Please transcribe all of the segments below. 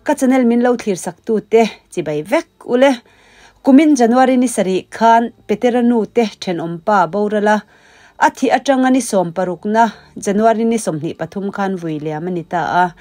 Ka channel min lo thlir sak tu te chibai vek ule. Kumin January ni sarih khan Petera nu te thenawm pa boral a, a thih atanga ni 16 na January ni 23 khan vui liam a ni ta a.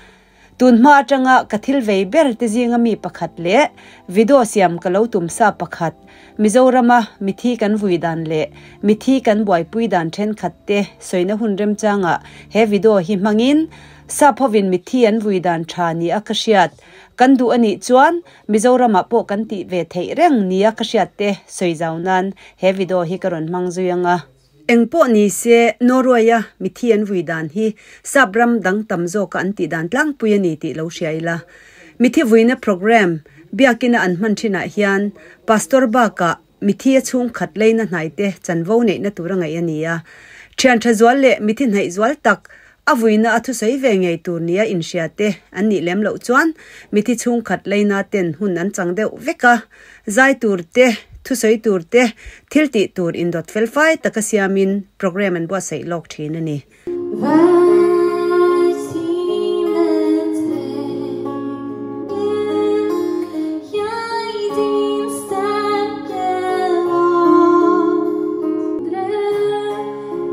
Tun hma atanga ka thil vei ber te zinga mi pakhat leh video siam ka lo tum sa pakhat Mizorama mithi kan vui dan leh mithi kan buaipui dan thenkhat te sawina hun remchanga he video hi hmangin sap hovin mithi an vui dan tha ni a ka hriat kan duh anih chuan Mizorama pawh kan tih ve theih reng ni a ka hriat te sawi zau nan he video hi ka rawn hmang zui anga. Engpawh ni se Norway-a mithi an vui dan hi sap ram dang tam zawka an tih dan tlangpui a ni tih lo hria ila. Mithi vuina program biakina an hman thinah hian Pastor bakah mithi a chhung khat leina hnai te chanvo neihna tur a ngaih a ni a. Thian tha zual leh mithi hnaih zual tak a vuina a thusawi ve ngei tur nia inhria te an nih lem loh chuan mithi chhung khat leina ten hun an chang deuh vek a. Zai tur te, thusawi tur te, thil tih tur indawt fel fai taka siamin program an buatsaih lawk thin a ni. Hver time trenger jeg din sterke Aldri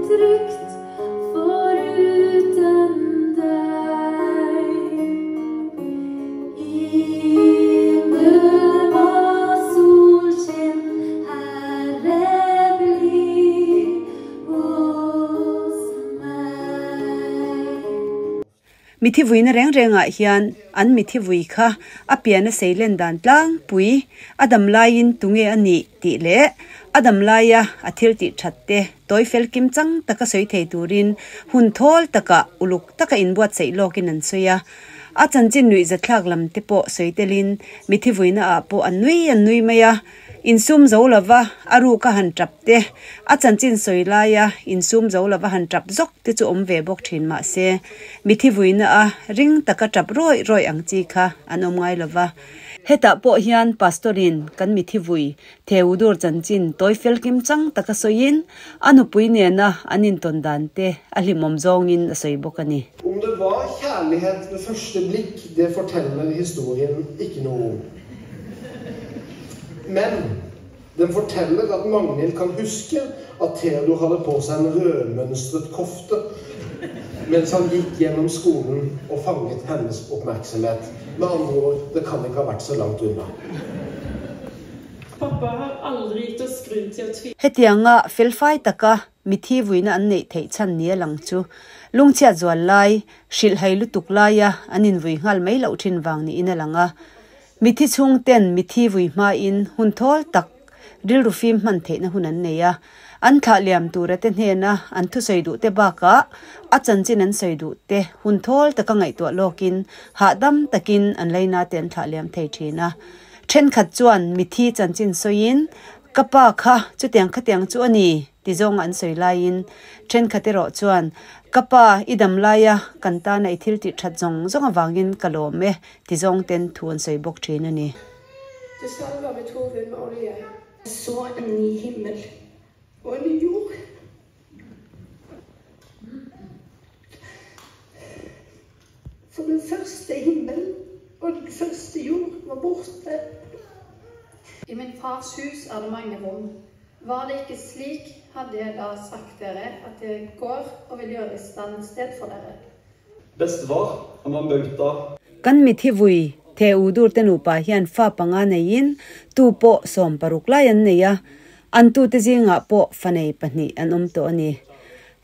trygt foruten deg. Himmel og solskinn, Herre, bli hos meg. Mithi vuina reng rengah hian an mithi vui kha a pian a seilen dan tlangpui a dam laiin tunge a nih tih leh a dam laia a thil tih that te tawi fel kim chang taka sawi thei turin hun thawl takah uluk taka inbuatsaih lawkin an sawi a. A chanchin nuih zathlak lam te pawh sawi telin mithi vuina ah pawh an nui an nui mai a. Insum zo lova a ruk a han tap te, a chanchin sawi laia insum zo lova han tap zawk te chu awm ve bawk thin mah se, mithi vuina a ring taka tap rawih rawih ang chi kha an awm ngai lova. Hetah pawh hian Pastor-in kan mithi vui Theodore chanchin tawi fel kim chang taka sawiin a nupui nena an intawn dan te a hlimawm zawngin a sawi bawk a ni. Om det var kjærlighet ved første blikk, det forteller historien ikke noe om. Men den forteller at Magnhild kan huske at Theodor hadde på seg en rødmønstret kofte mens han gikk gjennom skolen og fanget hennes oppmerksomhet. Med andre ord, det kan ikke ha vært så langt unna. Pappa har aldri gitt oss grunn til å tvile. Hetianga felfai taka mithi vuina an neih theih chhan ni a lang chu lungchhiat zual lai, hrilhhai lutuk laia an invui nghal mai loh thin vang niin a lang a. Mithi chhung ten mithi vui hmain hun thawl tak rilru fim hman theihna hun an nei a. An thlah liam tura te hnena an thusawi duh te bakah a chanchin an sawi duh te hun thawl taka ngaihtuah lawkin hahdam takin an leina te an thlah liam thei thin a. Thenkhat chuan mithi chanchin sawiin ka pa kha chutiang khatiang chu a ni ti zawnga an sawi laiin thenkhat erawh chuan ka pa i dam laia kan tana i thil tih that zawng zawng avangin ka lawm e ti zawng ten thu an sawi bawk thin a ni. Det skalv av et hoved med olje. Jeg så en ny himmel og en ny jord. For den første himmel og den første jord var borte. I min fars hus er det mange rom. Var det ikke slik, hadde jeg da sagt dere at jeg går og vil gjøre i stand et sted for dere. Bestefar, han var en bauta. Kan mithi vui Theodore te nupa hian fa panga neiin tu pawh 16 lai an nei a, an tute zingah pawh fa nei pahnih an awm tawh a ni.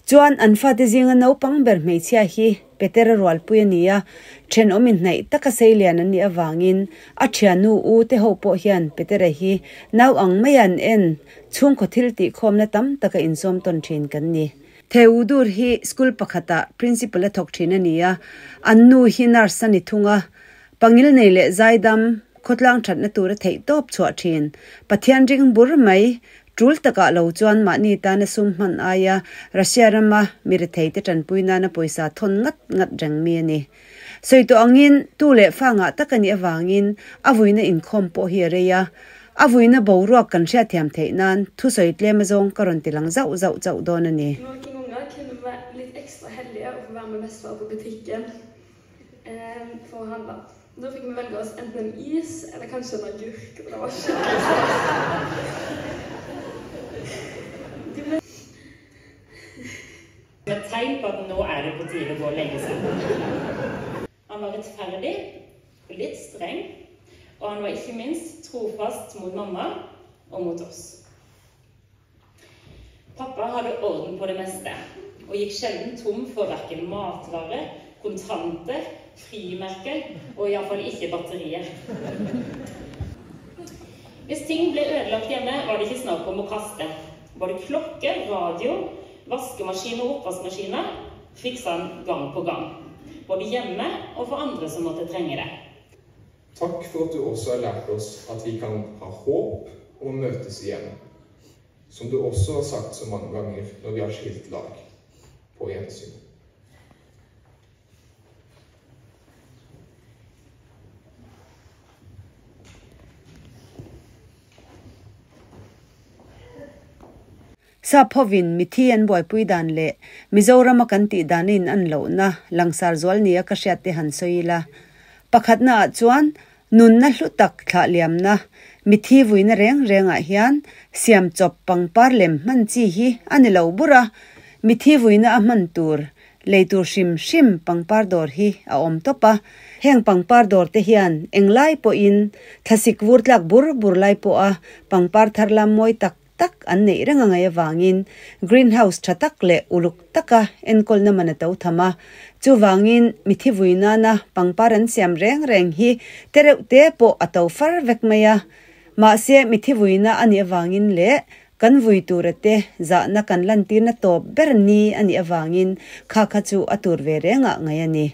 Chuan an fate zinga naupang ber hmeichhia hi Petera rualpui a ni a, thenawm inhnaih taka seilian an nih avangin a thiannu u te ho pawh hian Petera hi nau ang mai an en chhungkaw thil tih khawmna tam taka insawm tawn thin kan ni. Theodore hi school pakhatah principal a thawk thin a ni a, an nu hi nurse a ni thung a, pangil nei leh zaidam khawtlang thatna tur a theih tawp chhuah thin. Pathian ring bur mai Tul takah lo chuan mahni tana sum hman aia Russia rama mi retheite tanpui nana pawisa thawn ngat ngat reng mi a ni. Sawi tawh angin tu leh fa ngah tak a nih avangin a vuina inkhawm pawh hi a rei a. A vuina boruak kan hriatthiam theih nan thusawi tlem azawng ka rawn ti lang zauh zauh chauh dawn a ni. Noen unger kunne være litt ekstra heldige og få være med bestefar på butikken for å handle. Da fikk vi velge oss enten en is eller kanskje en agurk, og det var skikkelig stas. De ble Som et tegn på at nå er det på tide å gå og legge seg. Han var rettferdig og litt streng, og han var ikke minst trofast mot mamma og mot oss. Pappa hadde orden på det meste, og gikk sjelden tom for verken matvarer, kontanter, frimerker og iallfall ikke batterier. Hvis ting ble ødelagt hjemme, var det ikke snakk om å kaste. Både klokke, radio, vaskemaskin og oppvaskmaskiner fiksa han gang på gang. Både hjemme og for andre som måtte trenge det. Takk for at du også har lært oss at vi kan ha håp om å møtes igjen. Som du også har sagt så mange ganger når vi har skilt lag. På gjensyn. Sap hovin mithi an buaipui dan leh Mizoram a kan tih dan a in an lohna langsar zual nia ka hriat te han sawi ila. Pakhatna ah chuan nunna hlu tak thlah liamna mithi vuina reng rengah hian siam chawp pangpar lem hman chi hi a ni lo bur a, mithi vuina a hman tur lei tur hrim hrim pangpar dawr hi a awm tawp a. Heng pangpar dawr te hian englai pawhin thlasik vur tlak bur bur lai pawha pangpar thar lam mawi tak tak an neih reng a ngaih avangin greenhouse tha tak leh uluk taka enkawlna man a to tham a. Chuvangin mithi vui nana pangpar an siam reng reng hi te reuh te pawh a to far vek mai a. Mahse mithi vuina a nih avangin leh kan vui tura te zahna kan lantirna tawp ber ni a nih avangin kha kha chu a tur ve rengah ngaih a ni.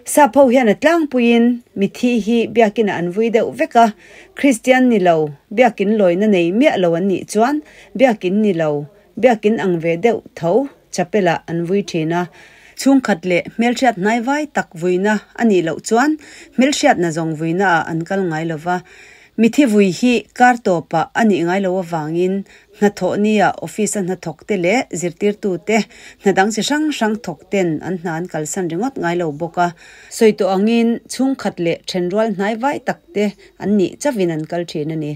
Sap ho hian a tlangpuiin mithi hi biakinah an vui deuh vek a, Kristian ni lo, biakin lawina nei miah lo an nih chuan biakin ni lo, biakin ang ve deuh tho chapel-ah an vui thin a. Chhungkhat leh hmelhriat hnaivai tak vuina a nih loh chuan hmelhriatna zawng vuinaah an kal ngai lo va. Mithi vui hi kar tawpah a nih ngai lo avangin hnathawh nia office-a hnathawk te leh zirtirtu te hna dang chi hrang hrang thawk ten an hna an kalsan ringawt ngai lo bawk a. Sawi tawh angin chhungkhat leh thenrual hnai vai tak te an nih chauhin an kal thin a ni.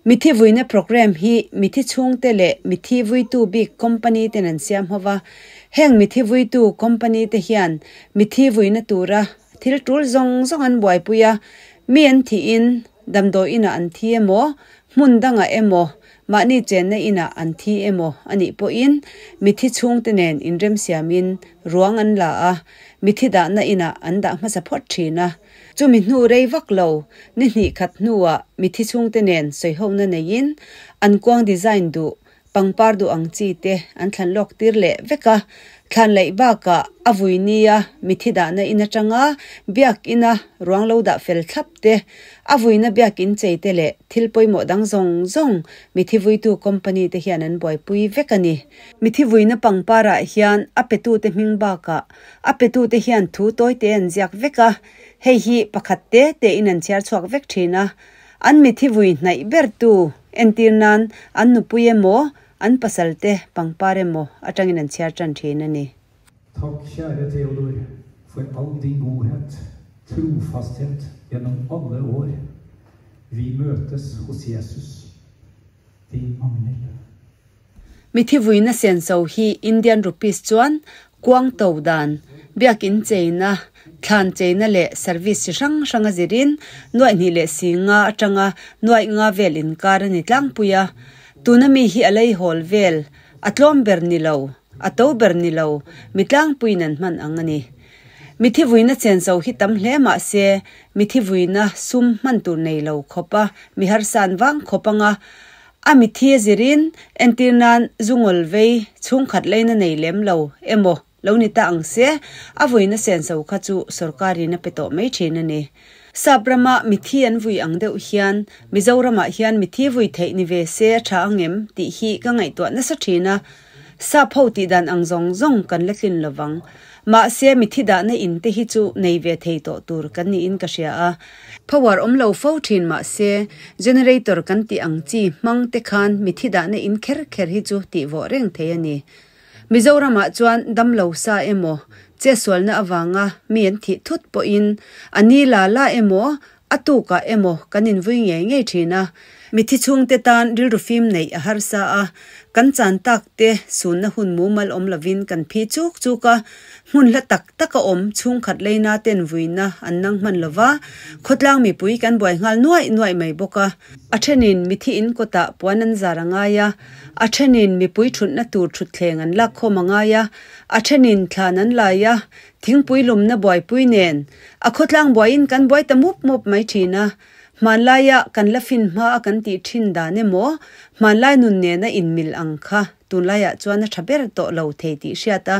Mithi vuina programme hi mithi chhungte leh mithi vuitu bik company ten an siam ho va. Heng mithi vuitu company te hian mithi vuina tura thil tul zawng zawng an buaipui a, mi an thihin damdawi inah an thi emaw, hmun dangah emaw, mahni chenna inah an thi emaw a nih pawhin mithi chhungte nen inremsiamin ruang an la a, mithi dahna inah an dah hmasa phawt thin a. Chumi hnu rei vak lo, ni hnih khat hnuah mithi chhungte nen sawihona neiin an kuang design duh Pangpar duh ang chi te an thlan lawk tir leh vek a, thlan laih bakah a vui nia mithi dahna in atanga biak ina ruang lo dah fel thlap te, a vuina biak in chei te leh thil pawimawh dang zawng zawng mithi vuitu company te hian an buaipui vek a ni. Mithi vuina pangpar ah hian a petu te hming bakah a petu te hian thu tawi te an ziak vek a, hei hi pakhat te te in an chhiar chhuak vek thin a, An mithi vui hnaih ber tu entir nan an nupui emaw, an pasal te pangpar emaw atangin an chhiar tan thin a ni. Takk kjære Theodor for all din godhet, trofasthet gjennom alle år. Vi møtes hos Jesus. Din Magnhild. Mithi vuina senso hi Indian rupees chuan kuang to dan, biakin cheina, thlan cheina leh service chi hrang hrang a zirin nuaih hnih leh si nga atanga nuaih nga vel inkar a ni tlangpui a. Tuna mi hi a lei hawl vel, a tlawm ber ni lo, a to ber ni lo, mi tlangpuiin an hman ang a ni. Mithi vuina chenso hi tam hle mah se, mithi vuina sum hman tur nei lo khawp a, mi harsan vang khawp anga A mithi a zirin, entir nan zungawl vei chhungkhat leina nei lem lo emaw lo ni ta ang se, a vuina senso kha chu sorkarin a pe tawh mai thin a ni. Sap rama mithi an vui ang deuh hian Mizoramah hian mithi vui theih ni ve se a tha ang em tih hi ka ngaihtuah nasa thin a. Sap ho tih dan ang zawng zawng kan la tlin lovang. Mahse, mithi dahna in te hi chu nei ve thei tawh tur kan niin ka hria a. Power awm lo fo thin mahse, generator kan tih ang chi hmang te khan mithi dahna in kher kher hi chu tih vawh reng thei a ni. Mizoramah chuan damlo sa emaw, Chetsualna avanga mi an thih thut pawhin a ni la la emaw, a tukah emaw kan invui ngei ngei thin a. Mithi chhungte tan rilru fim neih a harsa a, kan chan tak te sunna hun mumal awm lovin kan phi chuk chuk a, hmun hla tak tak a awm chhungkhat leina ten vuina an nang hman lova, khawtlang mipui kan buai nghal nuaih nuaih mai bawk a. A thenin mithi in kawtah puan an zar a ngai a, a thenin mipui thutna tur thutthleng an lak khawm a ngai a, a thenin thlan an lai a, thingpui lumna buaipui nen a khawtlang buaiin kan buai ta mup mup mai thin a. Hmanlaia kan la fin hma a kan tih thin dan emaw, hmanlai nun nena inmil ang kha tunlaiah chuan a tha ber tawh lo thei tih hriat a,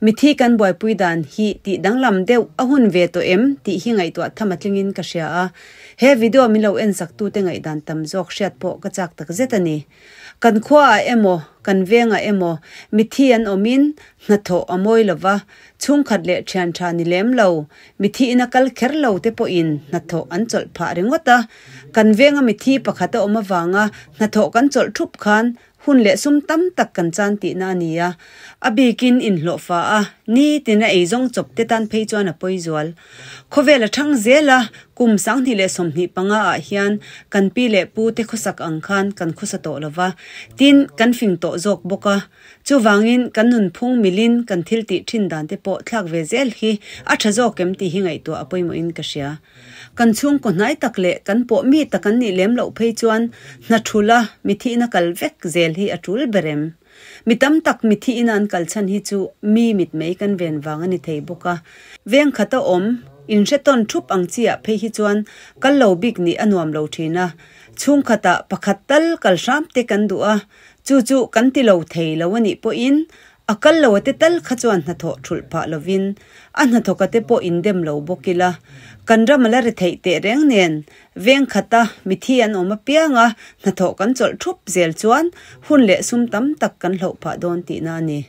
mithi kan buaipui dan hi tih danglam deuh a hun ve tawh em tih hi ngaihtuah tham a tlingin ka hria a. He video min lo en saktute ngaihdan tam zawk hriat pawh ka chak tak zet a ni. Kan khuaah emaw, kan vengah emaw mithi an awmin hnathawh a mawi lova, chhungkhat leh thian tha ni lem lo, mithi ina kal kher lo te pawhin hnathawh an chawlh phah ringawt a. Kan venga mithi pakhat a awm avanga hnathawh kan chawlh thup khan hun leh sum tam tak kan chan tihna a ni a. A bikin inhlawhfa a, nitin a eizawng chawp te tan phei chuan a pawi zual. Khawvel a thang zel a, kum 2025 ah hian kan pi leh pu te khawsak ang khan kan khawsa tawh lo va, tin kan fing tawh zawk bawk a. Chuvangin kan nunphung milin kan thil tih thin dan te pawh thlak ve zel hi a tha zawk em tih hi ngaihtuah a pawimawhin ka hria. Kan chhungkaw hnai tak leh kan pawh mi tak an nih lem loh phei chuan hna thula mi thihna kal vek zel hi a tul ber em? Mi tam tak mi thihina an kal chhan hi chu mi mitmei kan ven vang a ni thei bawk a. Veng khat a awm, inhre tawn thup ang chi ah phei hi chuan kal lo bik nih a nuam lo thin a. Chhungkhatah pakhat tal kal hram te kan duh a, chu chu kan ti lo thei lo a nih pawhin a kal lo a te tal kha chuan hnathawh thulh phah lovin a hnathawk a te pawh indem lo bawk ila. Kan ram a la ri theih teh reng nen Veng khata mithi an awm apianga hnathawh kan chawlh thup zel chuan hun leh sum tam tak kan hloh phah dawn tihna a ni.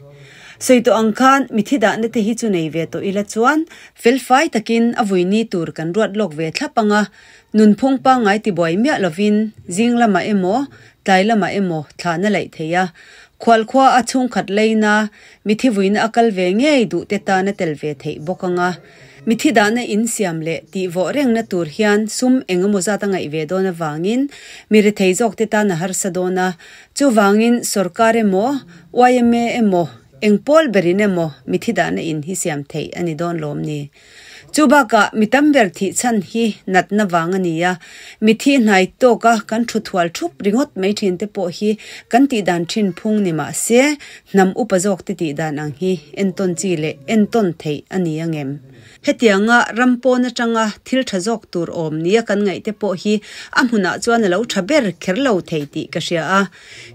Sawi tawh ang khan mithi dahna te hi chu nei ve tawh ila chuan felfai takin a vui ni tur kan ruat lawk ve thlap anga nunphung pangngai tibuai miah lovin zing lamah emaw tlai lamah emaw thlan a laih thei a, khualkhua a chhungkhat leina mithi vuina a kal ve ngei duh te tan a tel ve theih bawk anga. Mithi dahna in siam leh tih vawh rengna tur hian sum eng emaw zat a ngaih ve dawn avangin mi rethei zawk te tan a harsa dawn a. Chuvangin sorkar emaw, yma emaw, eng pawl berin emaw mithi dahna in hi siam theih a ni dawn lawm ni. Chu bakah mi tam ber thih chhan hi natna vang a ni a, mithi hnai tawka kan thu thual thup ringawt mai thin te pawh hi kan tihdan thin phung ni mah se hnam upa zawk te tihdan ang hi entawn chi leh entawn theih a ni angem? Hetianga ram pawn atanga thil tha zawk tur awm nia kan ngaih te pawh hi a hmunah chuan a lo tha ber kher lo thei tih ka hria a.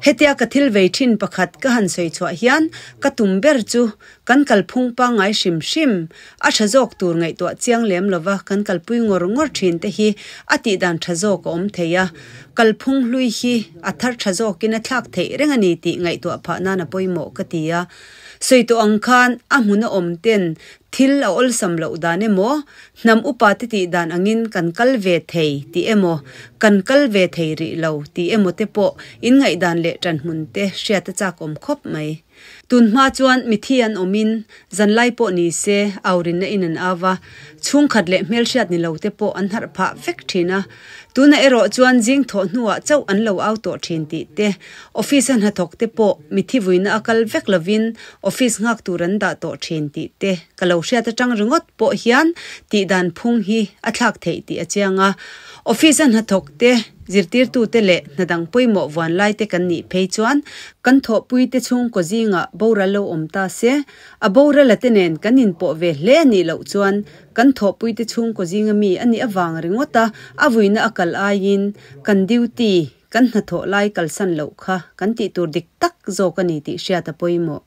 Hetia ka thil vei thin pakhat ka han sawi chhuah hian ka tum ber chu Kan kalphung pangngai hrim hrim, a tha zawk tur ngaihtuah chiang lem lova kan kalpui ngawr ngawr thin te hi a tihdan tha zawk a awm thei a. Kalphung hlui hi a thar tha zawkin a thlak theih reng a ni tih ngaihtuah phah nan a pawimawh ka ti a. Sawi tawh ang khan a hmun a awm ten thil a awlsam loh dan emaw, hnam upa te tih dan angin kan kal ve thei tih emaw, kan kal ve thei rih lo tih emaw te pawh in ngaihdan leh tanhmun te hriat a chak awm khawp mai. Tun hma chuan mithi an awmin zanlai pawh ni se aurinna in an au va, chhungkhat leh hmelhriat ni lo te pawh an harh phah vek thin a. Tunah erawh chuan zing thawh hnuah chauh an lo au tawh thin tih te, office a hnathawk te pawh mithi vuina a kal vek lovin office nghak tur an dah tawh thin tih te ka lo hriat atang ringawt pawh hian tihdan phung hi a thlak theih tih a chiang a. Office a hnathawk te, zirtirtute leh hna dang pawimawh vuan lai te kan nih phei chuan kan thawhpui te chhungkaw zingah boral lo awm ta se, a borala te nen kan inpawh ve hle a nih loh chuan kan thawhpui te chhungkaw zinga mi a nih avang ringawt a, a vuina a kal aiin kan duty, kan hnathawh lai kalsan loh kha kan tih tur dik tak zawk a ni tih hriat a pawimawh.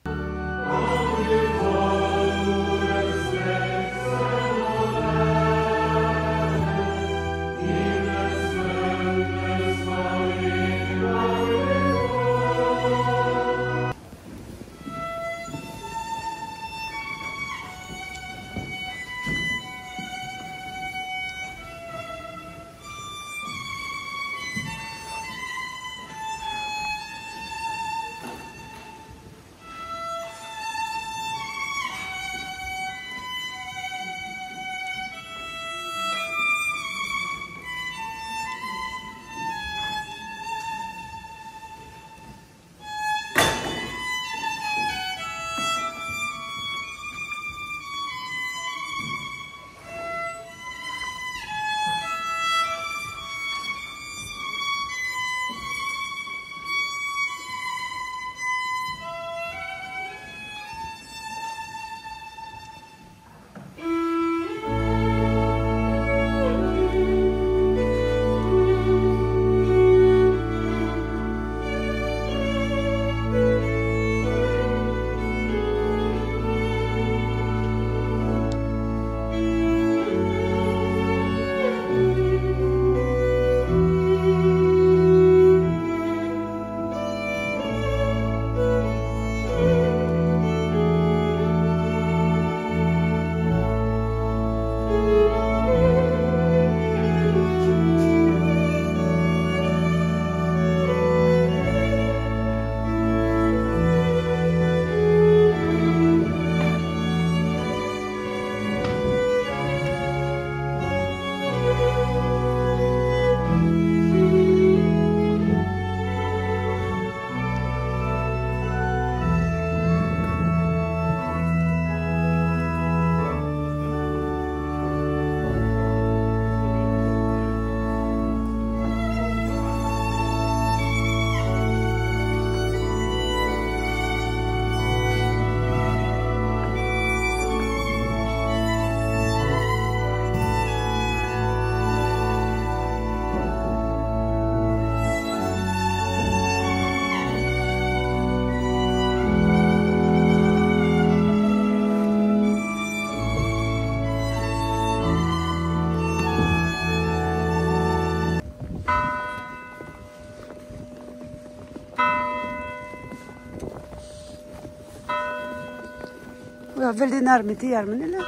Du er veldig nærme til hjelmen, eller?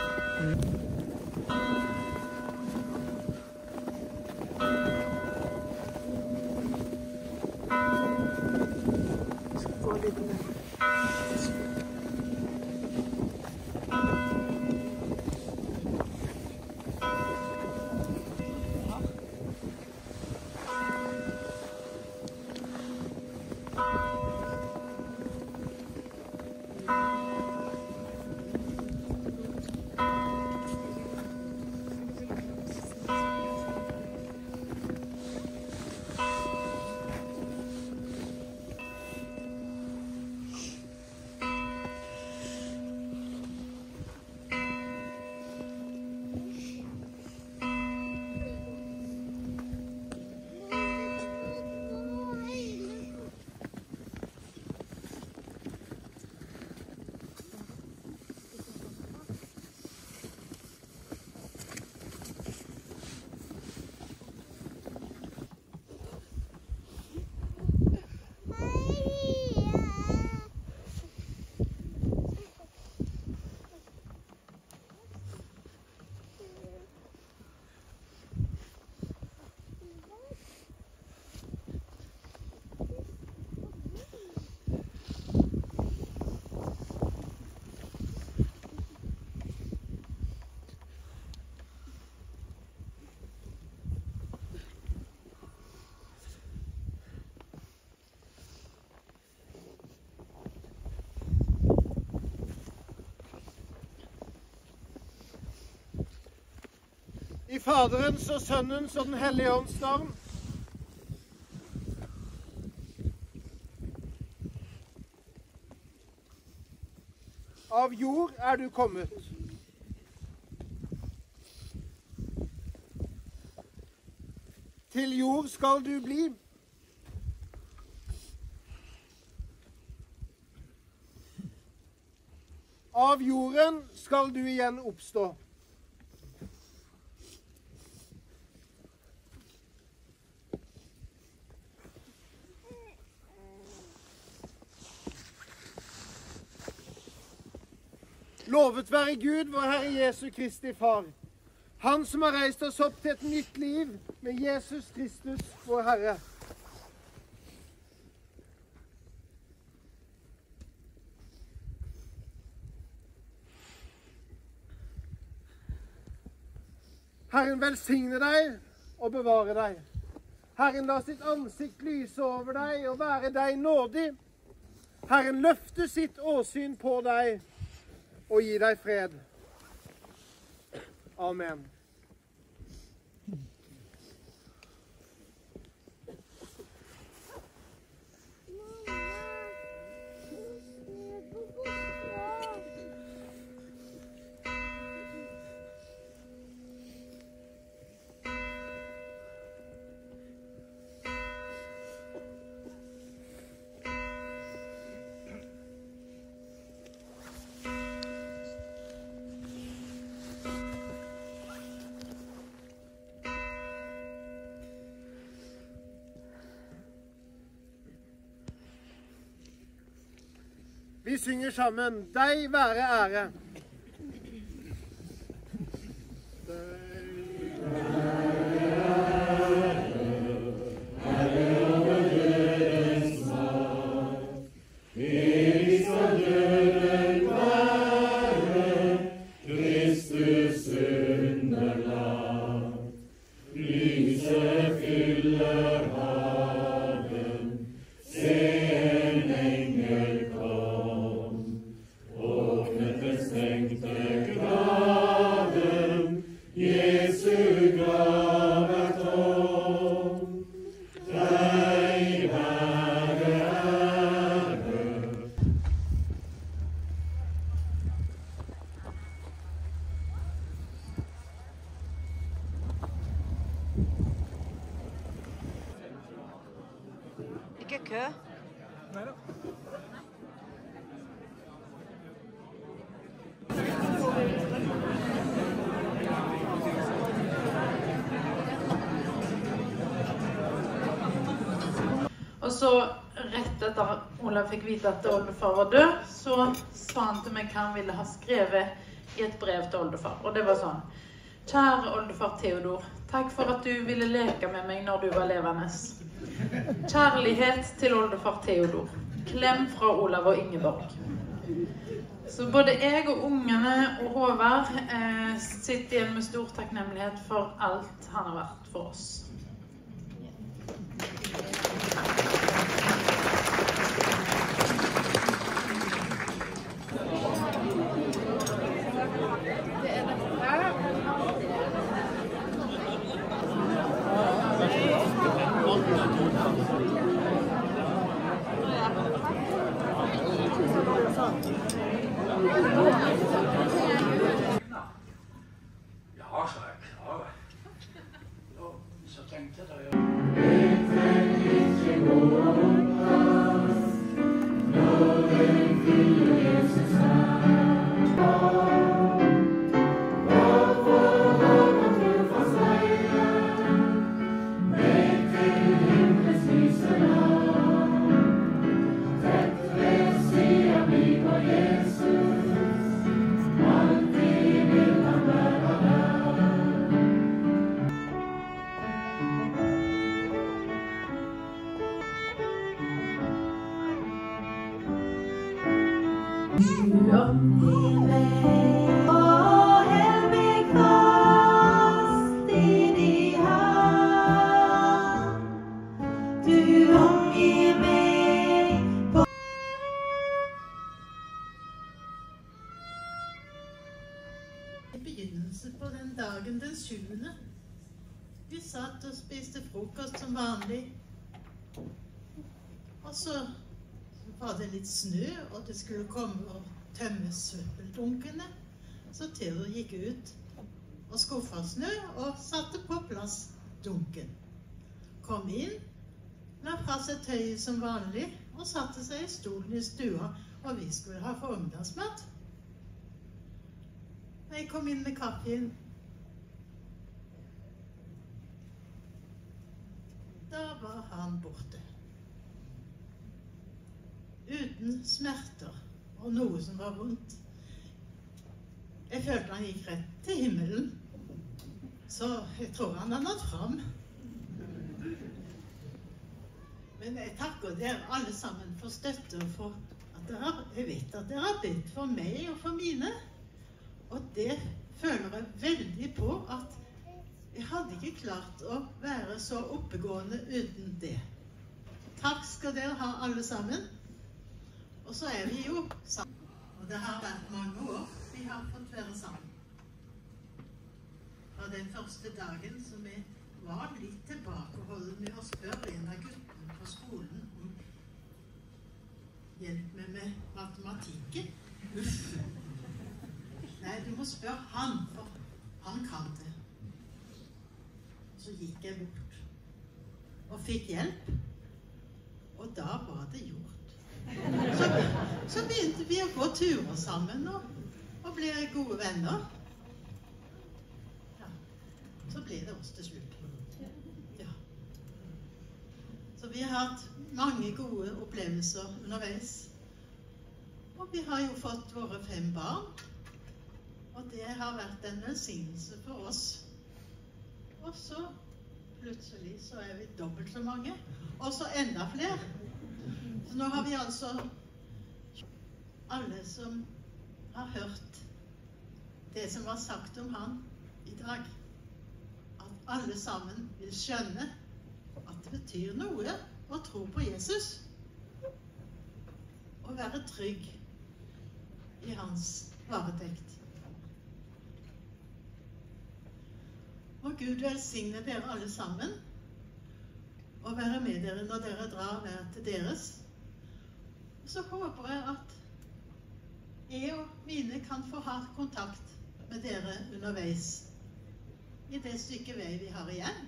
Skal gå litt ned. I Faderens og Sønnens og Den hellige ånds navn. Av jord er du kommet. Til jord skal du bli. Av jorden skal du igjen oppstå. Lovet være Gud, vår Herre Jesu Kristi Far. Han som har reist oss opp til et nytt liv med Jesus Kristus, vår Herre. Herren velsigne deg og bevare deg. Herren la sitt ansikt lyse over deg og være deg nådig. Herren løfte sitt åsyn på deg og gi deg fred. Amen. Vi synger sammen Deg være ære. Ikke kø. Og så rett etter Olav fikk vite at oldefar var død, så sa han til meg hva han ville ha skrevet i et brev til oldefar. Og det var sånn: Kjære oldefar Theodor. Takk for at du ville leke med meg når du var levende. Kjærlighet til oldefar Theodor. Klem fra Olav og Ingeborg. Så både jeg og ungene og Håvard sitter igjen med stor takknemlighet for alt han har vært for oss. Ja, sa jeg. Klar. Så tenkte jeg da ja. Begynnelse på den dagen den 7. Vi satt og spiste frokost som vanlig. Og så var det litt snø, og det skulle komme og tømme søppeldunkene. Så Theodor gikk ut og skuffa snø og satte på plass dunken. Kom inn, la fra seg tøyet som vanlig og satte seg i stolen i stua, og vi skulle ha formiddagsmat. Jeg kom inn med kaffen. Da var han borte. Uten smerter og noe som var vondt. Jeg følte han gikk rett til himmelen. Så jeg tror han har nådd fram. Men jeg takker dere alle sammen for støtte og for at dere har, jeg vet at dere har bedt for meg og for mine. Og det føler jeg veldig på at jeg hadde ikke klart å være så oppegående uten det. Takk skal dere ha alle sammen. Og så er vi jo sammen. Og det har vært mange år vi har fått være sammen. Fra den første dagen som jeg var litt tilbakeholden med å spørre en av guttene på skolen om hjelp med matematikken. Uff. Nei, du må spørre han, for han kan det. Så gikk jeg bort og fikk hjelp, og da var det gjort. Så begynte vi å gå turer sammen og ble gode venner. Ja, så ble det oss til slutt. Ja. Så vi har hatt mange gode opplevelser underveis. Og vi har jo fått våre 5 barn. Og det har vært en velsignelse for oss. Og så plutselig så er vi dobbelt så mange, og så enda flere. Så nå har vi altså alle som har hørt det som var sagt om han i dag, at alle sammen vil skjønne at det betyr noe å tro på Jesus. Og være trygg i hans varetekt. Må Gud velsigne dere alle sammen, og være med dere når dere drar hver til deres. Og så håper jeg at jeg og mine kan få ha kontakt med dere underveis i det stykket vei vi har igjen.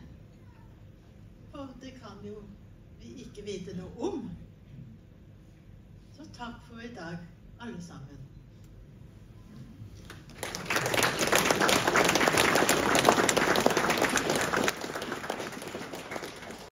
For det kan jo vi ikke vite noe om. Så takk for i dag, alle sammen.